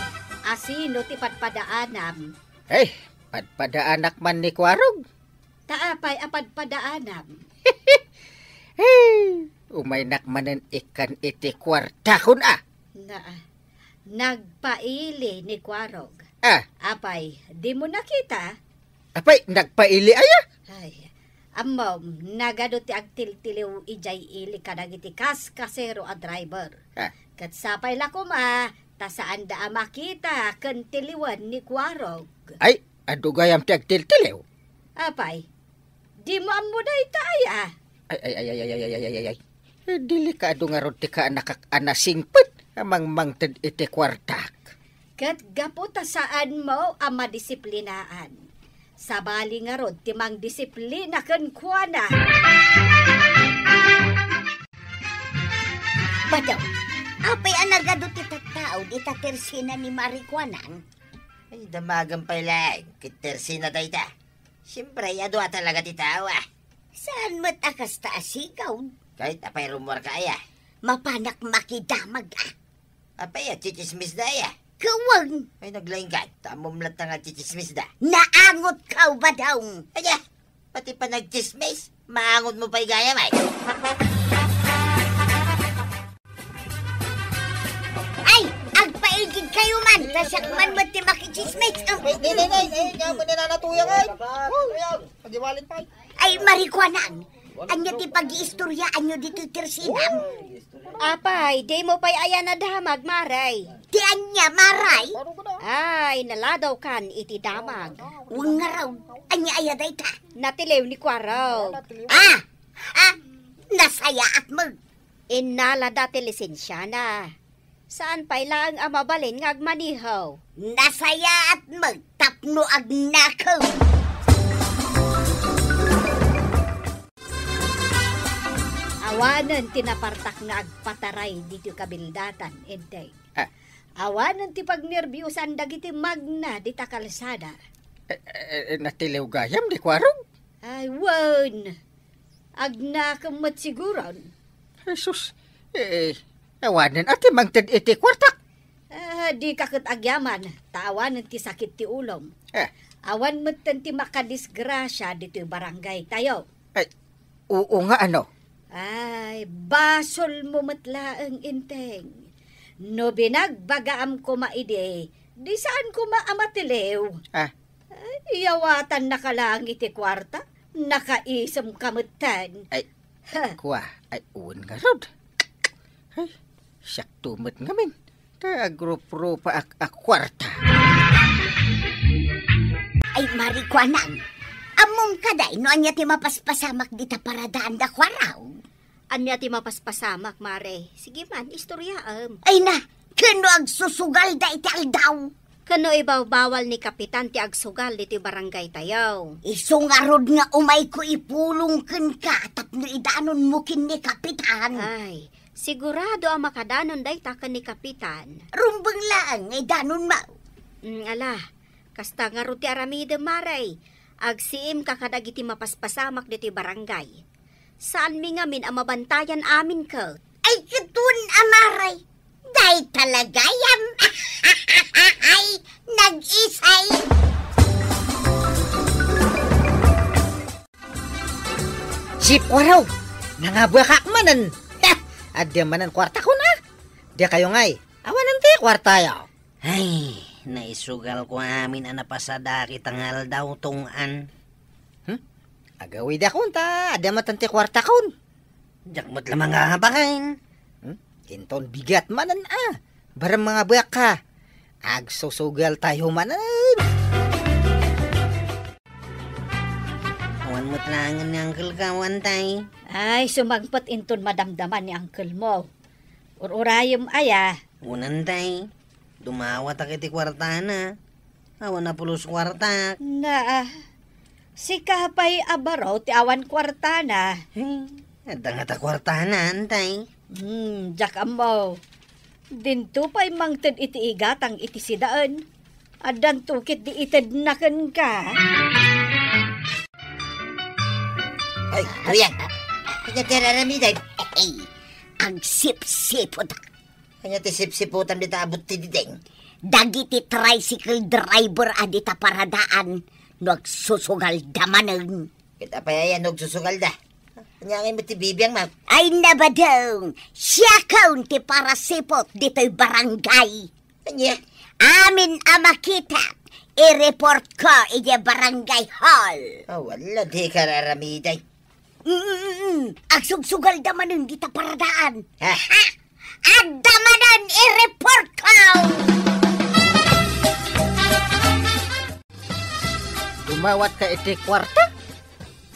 asino ti padpadaanam? Hey, padpadaanak man ni Kuarog. Ta apay a padpadaanam? Hey, umaynak manen ikkan iti kuartakon a. Na, nagpaili ni Kuarog. Ah. Apay, dimo nakita? Apay, nagpaili aya? Ay, ammom, nagadu ti agtiltiliw idiay ili kadagiti kaskasero a driver. Ah. Ket sapay la koma, ta saanda a makita ken tiliwen ni Kuarog. Ay, adu gayam ti agtiltiliw? Apay, dimo ammo dayta aya? Ay, ay, ay, ay, ay, ay, ay, ay, ay, ay. Eh, delikado ngarud ti kaanakak a nasingpet a mangmangted iti kuartak. Ket gapu ta saanmo a madisiplinaan, sabali ngarud ti mangdisiplina kenkuana. Badaw, apay a nagadu ti tattao dita tersina ni Marikuanang? Ay, damagem pay laeng, ket tersina dayta. Siempre, adu a talaga ti tao, ah. Saan met a kasta a sigaw? Kahit apay rummuarka aya. Mapanak makidamag, ah. Apay, a, tsitsismis da aya. Kawan! Ay, naglaing ka. Tamom latta nga tsitsismis da. Naangot ka, Badong! Aya, pati pa nagtsismis, maangot mo pay gayam, ay. Ay, agpaigid kayo man, ta siak man met ti makitsismis. Ay, di, di, di, di, nga mo ni Nana Tuyang, ay. Oh, ayan, pagiwalin pa, ay. Ay, Marikuanang, ania ti pagiistoryaanyo ditoy tersinam? Apay, dimo pay aya nadamag, Maray? Ti ania, Maray? Ay, naladaw kan iti damag. Wen ngarud, ania aya dayta? Natiliw ni Kuarog. Ah! Ah! Nasayaat met. Innala da ti lisensiana. Saan pay laeng a mabalin nga agmaneho. Nasayaat met tapno agnakem. Awanen ti napartak nga agpataray ditoy kabildatan, Enteng. Ah. Awanen ti pagnerbiosan dagiti magna dita kalsada. Eh, eh, eh, natiliw gayam ni Kuarog? Ay, wen. Agnakem met siguron. Jesus, eh, awanen a ti mangted iti kuartak. Ah, dika ket agyaman, ta awanen ti sakit ti ulom. Eh. Awan metten ti makadisgrasia ditoy barangay tayo. Ay, oo nga, ano? Ay, basolmo met laeng, Enteng. No binagbagaam koma idi, di saan koma a matiliw. Ah. Ay, iyawatannaka laeng iti kuarta, nakaisem ka metten. Ay, ha. Kua, ay, wen ngarud. Ay, siakto met ngamin. Ta agruprupaak a kuarta. Ay, Marikuanang, ammom kadi no ania ti mapaspasamak dita paradaan da Kuarog? Ania ti mapaspasamak, Mare? Sige man, istoryaem. Ay na, ken no agsusugal da iti aldaw? Ken no ibawbawal ni Kapitan ti agsugal ditoy barangay tayo? Isu ngarud nga umayko ipulong kenka tapno idanonmo ken ni Kapitan. Ay, sigurado a makadanon dayta ken ni Kapitan. Rumbeng laeng nga idanonmo. Mm, ala, kasta ngarud ti aramidem, Mare. Agsiimka kadagiti mapaspasamak ditoy barangay. Saanmi ngamin a mabantayan amin ket. Ay, ket wen a, Mare. Dayta la gayam. Ay, nag-isay. Si Kuarog, nangabuakak manen. Ha! Adda manen kuartakon, a? Dakayo ngay, awanen ti kuartayo. Ay, naisugalko amin a napasadak ita nga aldaw, Tong-an. Hmm? Agawidakon ta adda metten ti kuartakon. Diak met la mangabaken. Hmm? Inton bigat manen a. Barem mangabuakka. Agsusugal tayo manen. Met laengen ni uncle ko, Antay. Ay, sumangpet inton madamdama ni uncle mo. Ur-urayem aya. Wen, Antay. Dumawatak iti kuartana. Awan a pulos kuartak. Naa, sika pay a baro ti awan kuartana. He, adda ngata kuartana, Antay. Hmm, diak ammo. Dinto pay mangted iti igatang iti sidaen. Addanto ket di itedna kenka. Ay, Tuyang. Ania ti ar-aramidem? Ay, agsipsipot. Ania ti sipsiputan dita a butti diding? Dagiti tricycle driver a dita paradaan no agsusugalda manen. Ket apay aya no agsusugalda? Ania ngay met ti bibiangmo? Ay, nabadong! Siakon ti parasipot ditoy barangay. Ania? Amin a makitak, i-report ko idiay barangay hall. Awan la, dika ar-aramidem. Mm, mm, mm. Agsugsugalda manen dita paradaan. Ha? Ha? Adda manen i-report ko! Dumawatka iti kuarta?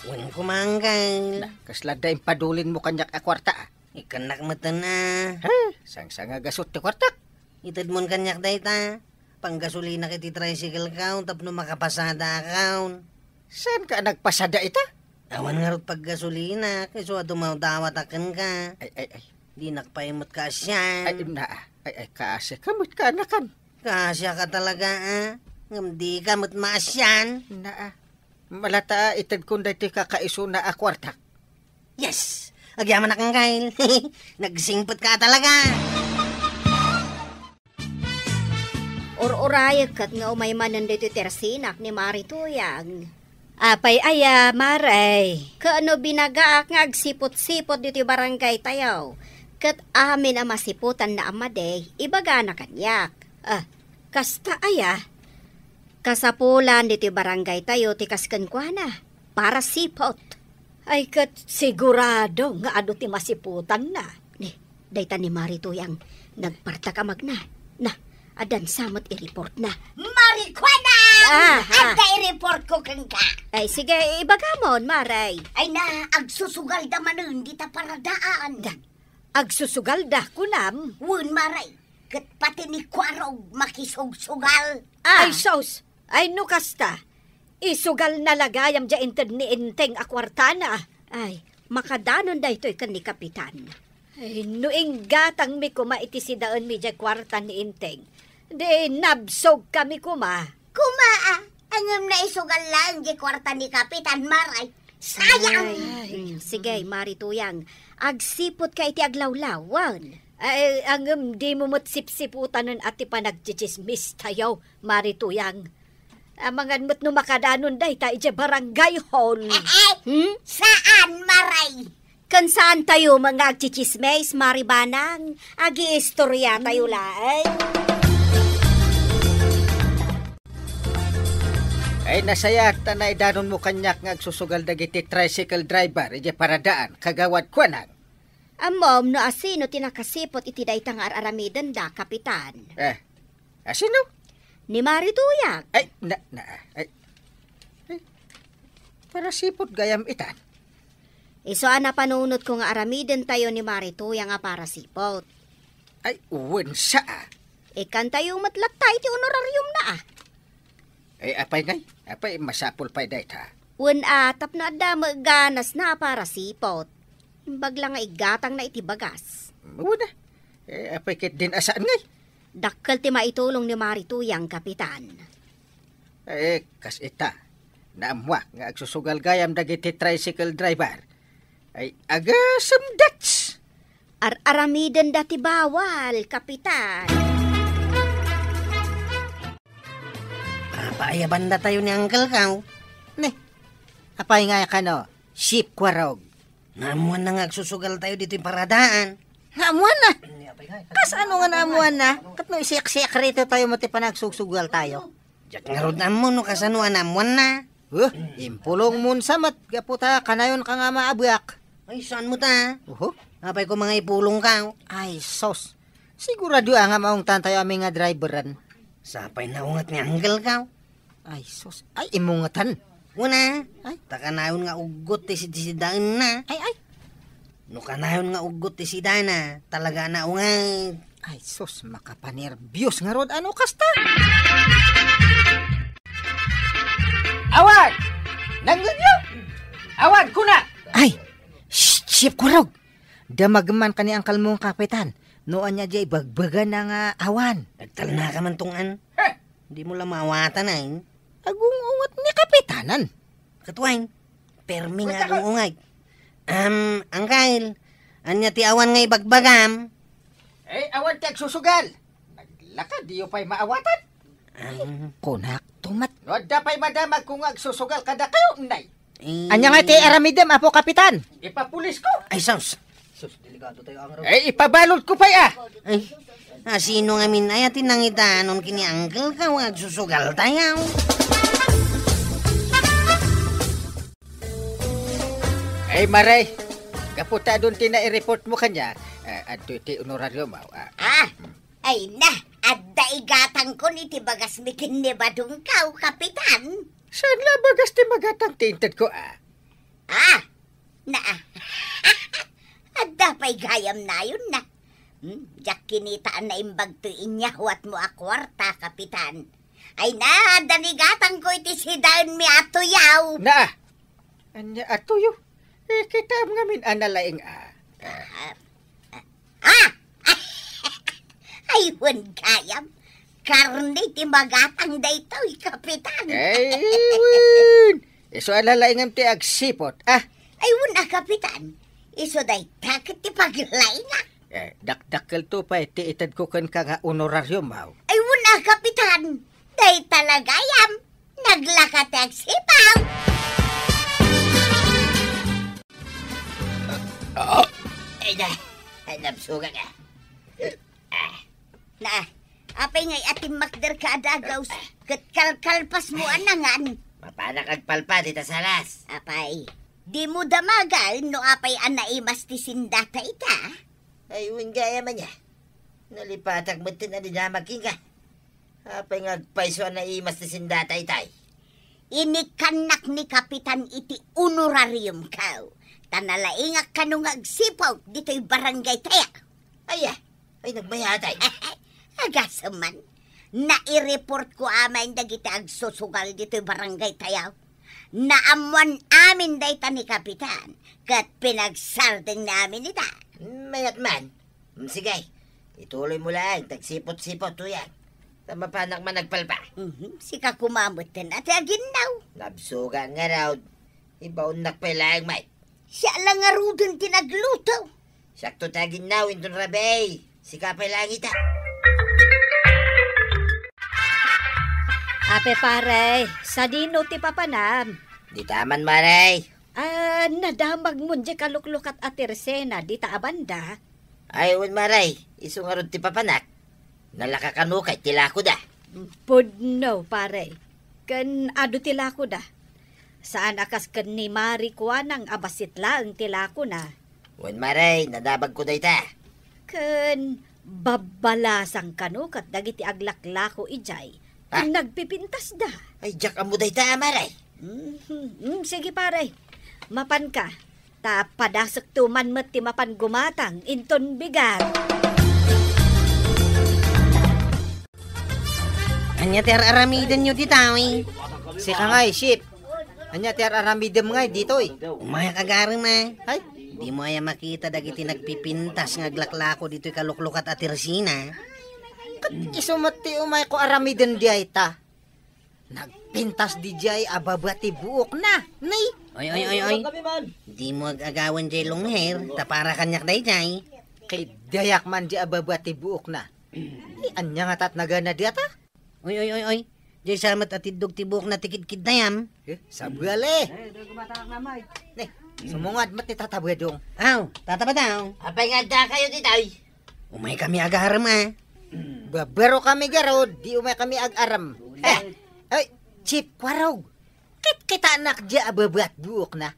Wen, koma, uncle. Na, kasla adda impadulinmo kaniak a kuarta, a? Ikkannak metten a. Ha? Sangsangagasut ti kuartak. Itedmon kaniak dayta. Panggasolinak iti tricycle ko tapno makapasadakon. Saanka a nagpasada ita? Awan ngarud paggasolinak, isu a dumawdawatak kenka. Ay, ay, ay. Dinak pay met kaasian. Ay, naa. Ay, ay, kaasiaka met kaanakan. Kaasiaka talaga, a. Ngem dika met maasian. Naa. Malata a itedkon daytoy kakaisuna a kuartak. Yes! Agyamanak, uncle. Nagsingpetka talaga. Ur-urayek ket nga umay manen ditoy tersinak ni Mari Tuyang. Apay aya, Mari? Ket no binagaak nga agsipot-sipot ditoy barangay tayo, ket amin a masiputanna a madi, ibagana kaniak. Ah, kasta aya? Kasapulan ditoy barangay tayo ti kas kenkuana. Parasipot. Ay, ket sigurado nga adu ti masiputanna. Ni, dayta ni Mari Tuyang, nagpartak a magna. Na, addan sa met i-report na. Marijuana! Ah, ah. Adda i-report ko kenka. Ay, sige, ibagamon, Mari. Ay na, agsusugalda manen dita paradaan. Da, agsusugalda, kunam? Wen, Mari. Ket pati ni Kuarog makisugsugal. Ah. Ay, sus! Ay, no kasta, isugalna la gayam diay inted ni Enteng a kuartana. Ay, makadanon daytoy ken ni Kapitan. Ay, no inggatangmi koma iti sidaenmi diay kuarta ni Enteng, di nabsogkami koma. Koma, a, ngem naisugal laeng diay kuarta ni Kapitan, Maray. Sayang! Ay, mm, sige, Mari Tuyang. Agsiputka iti aglawlawan. Ay, ngem dimo met sipsiputanen a ti panagtsitsismis tayo, Mari Tuyang. Amangan met no makadanon dayta idiay barangay hall. Hmm? Saan, Maray? Ken saan tayo nga agtsitsismis, Mari Banang? Agiistorya tayo laeng. Ay, nasayaat ta naidanonmo kaniak nga agsusugal dagiti tricycle driver idiay paradaan, Kagawad Kuanang. Ammom no asino ti nakasipot iti dayta nga ar-aramidenda, Kapitan? Eh, asino? Ni Mari Tuyang. Ay, na, na, ay. Ay, parasipot gayam itan. Isu a napanunotko nga aramidentayo ni Mari Tuyang a parasipot. Ay, wen, sa, a. Ikkantayo met latta iti honorariumna, a. Ay, apay ngay? Apay, masapul pay dayta. Wen, a, tapno adda met ganasna a parasipot. Imbag la nga iggatangna iti bagas. Wen, a. Eh, apay ket din a saan ngay? Dakkel ti maitulong ni Mari Tuyang, Kapitan. Eh, kas ita, naammuak nga agsusugal gayam dagiti tricycle driver. Ay, agasem dats! Ar-aramidenda ti bawal, Kapitan. Papaayabandatayo ni Uncle Kaw. Ne, apay nga kano, Sip Kwarog? Naammuanna nga agsusugaltayo ditoy paradaan. Naammuanna? Kasano nga naammuanna? Ket no iseksekreto tayo met ti panagsusugaltayo. Diak ngarud ammo no kasano a naammuanna. Huh? Impulongmon sa met gapu ta kanayonka nga maabuak. Ay, saan mo ta? Oho. Apay ko mga ipulongka? Ay, sos. Sigurado a nga maungtantayo a mi nga driveran. Sapay naunget ni Uncle Kaw. Ay, sos. Ay, imungetan. Una, ay, ta kanayon nga uggot ti sidsidaenna. Ay, ay. No kanayon nga uggot ti sidana, talaga na unget. Ay, sus, makapanerbios ngarud, ano kasta? Awan! Nangngegyo? Awan, kuna! Ay, shh, Chief Kurog! Damagem man ka ni Uncle mo nga kapitan. No ania diay bagbagana nga awan. Nagtalna ka man, Tungan. Heh! Di mo la maawatan, ay. Agung-unget ni kapitanan. Katuay, permi nga agung-unget. Um, Uncle, ania ti awan nga ibagbagam? Eh, awan ti agsusugal. Naglaka, diyo pay maawatan? Ah. Kunak, tumat. No, adda pay madamag ko nga agsusugal kadakayo, nay. Eh. Ania nga ti aramidem, Apo Kapitan? Ipapulis ko. Ay, sus. Sus, delikado tayo, Angro. Eh, ipabalod ko pay, ah. Ay, asino ngamin aya ti nangitanon kini uncle ka, nga agsusugal tayo? Ay, Maray, gapu ta adun ti nai-report mo kanya, ah, adto ti honorario mo, ah. Ah, ay na, adda igatangkon iti bagas mi ken ni Badong ka, Kapitan. Saan nga bagas ti magatang ti inted ko, ah? Ah, na, ah. Adda pay gayam nayon na. Hmm, diak kinita a naimbag toy inyawat mo a kuarta, Kapitan. Ay na, adda ni gatangko iti sidaen mi a tuyaw. Na, ania a tuyo? Eh, kitaem ngamin a nalaing, ah. Ah, ah, ah! Ay, wen gayam. Karne ti magatang daytoy, Kapitan. Ay, wen. Isu a nalaingem ti agsiput, ah. Ay, wen a, Kapitan. Isu dayta ket ti paglaingak. Eh, dakdakkel to pay ti itedko kenka nga honorarium, aw. Ay, wen a, Kapitan. Dayta la gayam. Naglaka ti agsipaw. Ah. Ay, na. Ay, nabsugak, ah. Ah. Na, apay ngay a timmakder ka a dagaws, ket kalkalpas mo a nangan? Mapanak agpalpa dita salas. Apay, di mo damagan no apay a naimas ti sindata ita? Ay, wen gayam aya. Nalipatak met ti nadidamag kenka. Apay nga agpayso a naimas ti sindata itay? Inikkannak ni Kapitan iti honorarium ko, ta nalaingak kano nga agsiput ditoy barangay tayo. Aya, ay nagmayatay. Agasem man, nai-report ko amin dagiti agsusugal ditoy barangay tayo. Naammoan amin dayta ni Kapitan, ket pinagsardengna amin ita. Mayat man. Mm, sige, ituloy mo laeng ti agsiput-siput, tuyang. Ta mapanak man agpalpa. Mhm, sika koma met ti aginnaw. Nabsugak ngarud. Ibaonnak pay laeng met. Siak la ngaruden ti nagluto. Siakto ti aginnaw inton rabii. Sika pay laeng ita. Ape, pare, sadino ti papanam? Dita man, Maray. Ah, nadamagmon diay kaluklukat a tersena dita a banda? Ay, wen, Maray, isu ngarud ti papanak. Nalaka kano kay ti lakoda. Pudno, pare. Ken adu ti lakoda. Saan a kas ken ni Mari Kuanang a bassit laeng ti lakona. Wen, Maray, nadamagko dayta. Ken babbalasang kano ket dagiti aglaklako idiay. Ah. Ken nagpipintasda. Ay, diak ammo dayta, Maray. Mhm. Mm, sige, pare. Mapanka. Ta padasekto man met ti mapan gumatang inton bigat. Ania ti ar-aramidenyo dita, uy? Sika ngay, Chief. Ania ti ar-aramidem ngay ditoy? Umayak agarem, a. Ay? Dimo aya makita dagiti nagpipintas nga aglaklako ditoy kaluklukat a tersena? Ket isu met ti umayko aramiden diay ta. Nagpintas didiay a baba ti buokna, ni? Oy, oy, oy, oy. Dimo ag-agawen diay long hair, ta para kaniak daydiay. Kidiayak man diay a baba ti buokna. Ay, ania ngata ti nagana diay ta? Oy, oy, oy, oy. Diay sa met a tiddog ti buokna ti kidkiddayam. Eh, sabali. Ni, sumungad met ni Tata Badong. Aw, Tata Badong. Apay nga addakayo ditoy? Umaykami agarem, a. Babarokami garud, di umaykami agarem. Eh, ay, Chief Kwarog. Kitkitanak diay a baba ti buokna.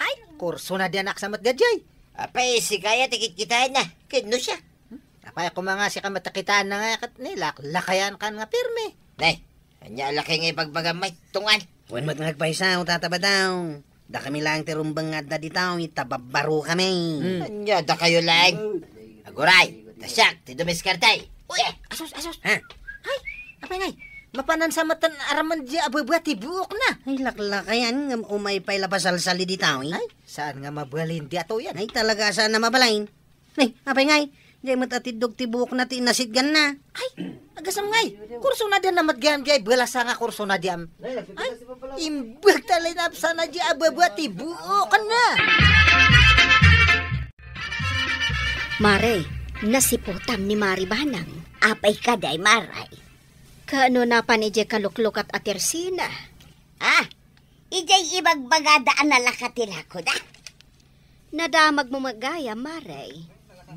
Ay, kursona diay a naksamet daydiay. Apay, sika aya ti kitkitaenna. Ken no siak? Hmm? Apay, koma nga sika met a kitaenna nga ket ni lak-, lakayan kan nga pirmi. Nay, ania a lakay nga ibagbagam met, Tungan? Wen met nga agpayso, Tata Badong. Dakami laeng ti rumbeng nga adda ditoy, ta babbarokami. Hmm. Ania, dakayo laeng? Aguray, ta siak ti dumiskarte. Uy, eh, asus, asus. Ha? Ay, apay ngay, mapanan sa matan araman di ababa ti buokna. Ay, laklakayan, ngem umay pay la pasalsali ditoy. Ay, saan nga mabalin di atoyan? Ay, talaga, saan na mabalin? Nay, apay ngay, diay met atiddog ti buokna ti inasitganna. Ay, agasam ngay, kursona diay na met gayam diay balasa nga kursona diam. Ay, imbag ta linapsana diay ababa ti buokna. Mare, nasiputam ni Mari Banang. Apay kadi, Mare? Kaano napan idiay kaluklukat a tersina? Ah, idiay ibagbagada a nalaka ti lakoda. Nadamagmo met gayam, Mare.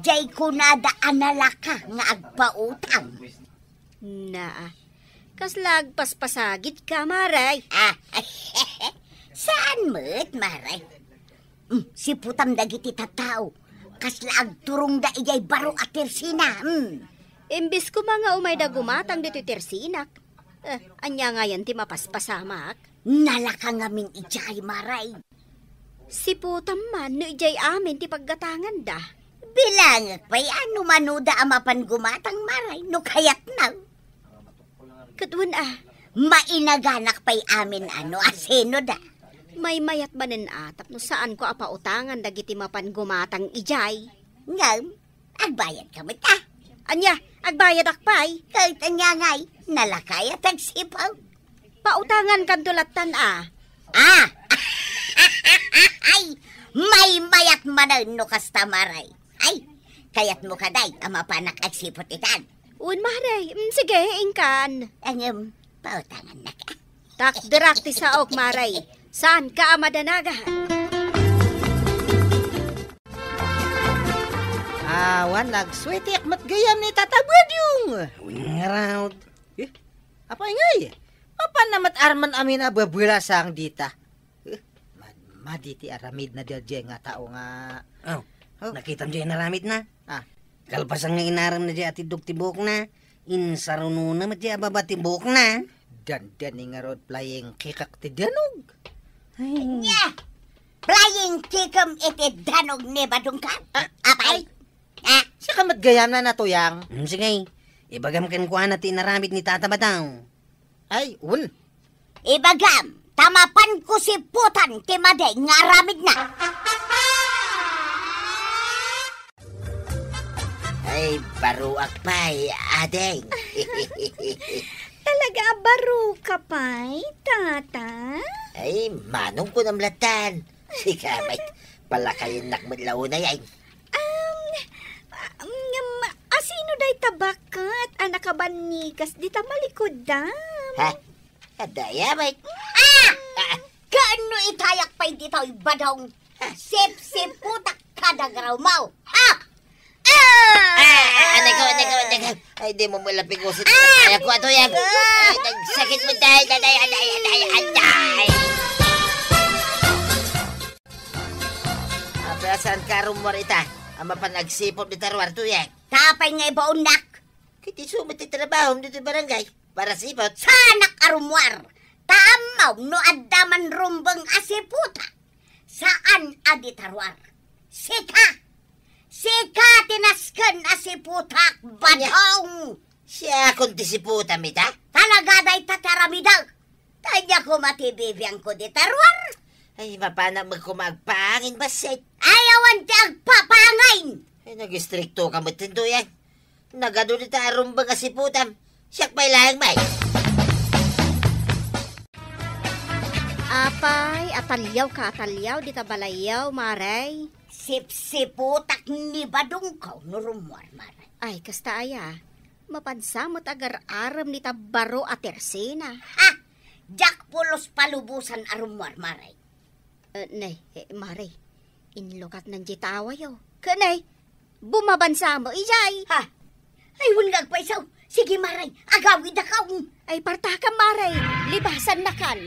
Diay kunada a nalaka nga agpautang. Naa, kasla agpaspasagidka, Mare. Ah, saan met, Mare? Mm, siputam dagiti tattao. Kasla agturongda idiay baro a tersina. Mm. Imbes koma nga umayda gumatang ditoy tersinak. Eh, ania ngayen ti mapaspasamak? Nalaka ngamin idiay, Mare. Siputam man no idiay amin ti paggatanganda. Bilangek pay a no manoda a mapan gumatang, Mare, no kayatna. Ket wen a. Mainaganak pay amin a no asinoda. Maymayat manen a tapno saanko a pautangan dagiti mapan gumatang idiay. Ngem, agbayadka met a. Ania, agbayadak pay? Ket ania ngay, nalaka aya ti agsiput? Pautangankanto lattan a. Ah! Ay, maymayat manen no kasta, Mare. Ay, kayatmo kadi a mapanak agsiput itan? Wen, Mare. Mm, sige, inkan. Ngem, pautangannak a. Takderak ti saok, Mare. Saanka a madanagan? Awan, nagsuetiak met gayam ni Tata Badong. Wen ngarud. Eh, apay ngay? Mapanna met arman amin a babalasang dita. Eh, mad-, madi ti aramidna daydiay nga tao nga. Oh, oh. Nakitam diay inaramidna? Ah. Kalpasan nga inaremna diay atiddog ti buokna, insarunona met diay ababa ti buokna. Dandani ngarud flying kickak ti danog. Ay. Nia! Flying kickem iti danog ni Badongka? Ah, apay? Ay. Ah? Siaka met gayam a natuyang. Hmm, sige. Ibagam kenkuana ti inaramid ni Tata Badong. Ay, wen. Ibagam, ta mapanko siputan ti madi nga aramidna. Ay, baroak pay, ading. Talaga a baroka pay, Tata? Ay, manong kunam lattan. Sika met, palakayennak met la unay, ay. Um, um, asino dayta baket a nakabannikas dita malikuddam? Ha? Adda aya met. Ah! Ah! Kaano itayak pay ditoy, Badong? Ah! Sipsiputak kadagaraw mo. Ha? Ah! Ah! Ah! Anay ko, anay ko, anay ko. Ay, di mo malapig usit. Ah! Ay, ako ato yan. Ah! Ay, nagsakit mo dahil, anay, anay, anay, anay. Apay a saanka a rummuar ita a mapan agsiput dita ruar, Tuyang? Apay nga ibaonnak? Ket isu met ti trabahom ditoy barangay, para siput. Saanak a rummuar. Ta ammom no adda man rumbeng a siputak. Saan a dita ruar. Sika! Sika ti nasken a siputak, Badong! Siakon ti siputam ita? Talaga dayta ti aramidek. Ta ania koma ti bibiangko dita ruar? Ay, mapanak met koma agpaangin bassit. Ay, awan ti agpapaangin! Ay, nagistriktoka met, Tuyang. Nagadu dita a rumbeng a siputam. Siak pay laeng met. Apay, ataliawka, ataliaw dita balayyo, Mare? Sipsiputak ni Badongko no rummuar, Mare. Ay, kasta aya. Mapansa met agar-arem ni ta baro a tersina. Ha! Diak pulos palubosan a rummuar, Mare. Eh, ne, eh, Mare, inlukatnan diay tawayo. Ken ne, bumabansa mo idiay. Ha? Ay, wen nga agpayso. Sige, Mare, agawidakon. Ay, partakam, Mare, libasannakan.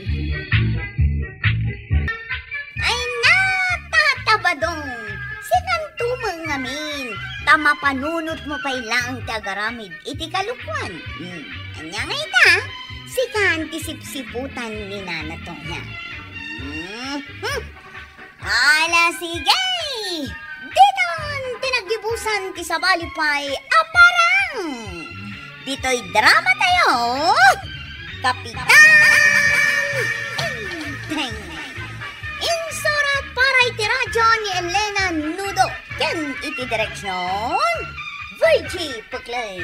Ay, natatabadong, sinanto mo ngamin, ta mapanunot mo pay laeng ti agaramid iti kalokuan. Hmm, ania nga ita? Sikan ti sipsiputan ni Nana Tonya. Mhm. Ala, sige! Ditan ti naggibusan ti sabali pay a parang! Ditoy drama tayo, Kapitan Enteng. Insurat para iti radyo ni Elena Nudo ken iti direksyon, Virgie Puclay.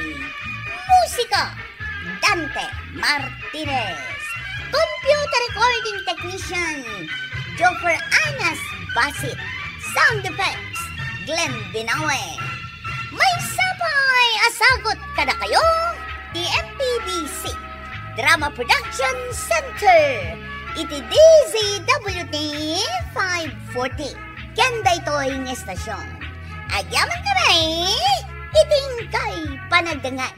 Musika, Dante Martinez. Computer recording technician, Joffer Anas Basit. Sound effects, Glenn Binawe. Maysa pay a sagut kadakayo ti M P B C Drama Production Center iti D Z W T five forty. Ken daytoy nga estasyon, agyaman kami iti inkay panagdengngeg.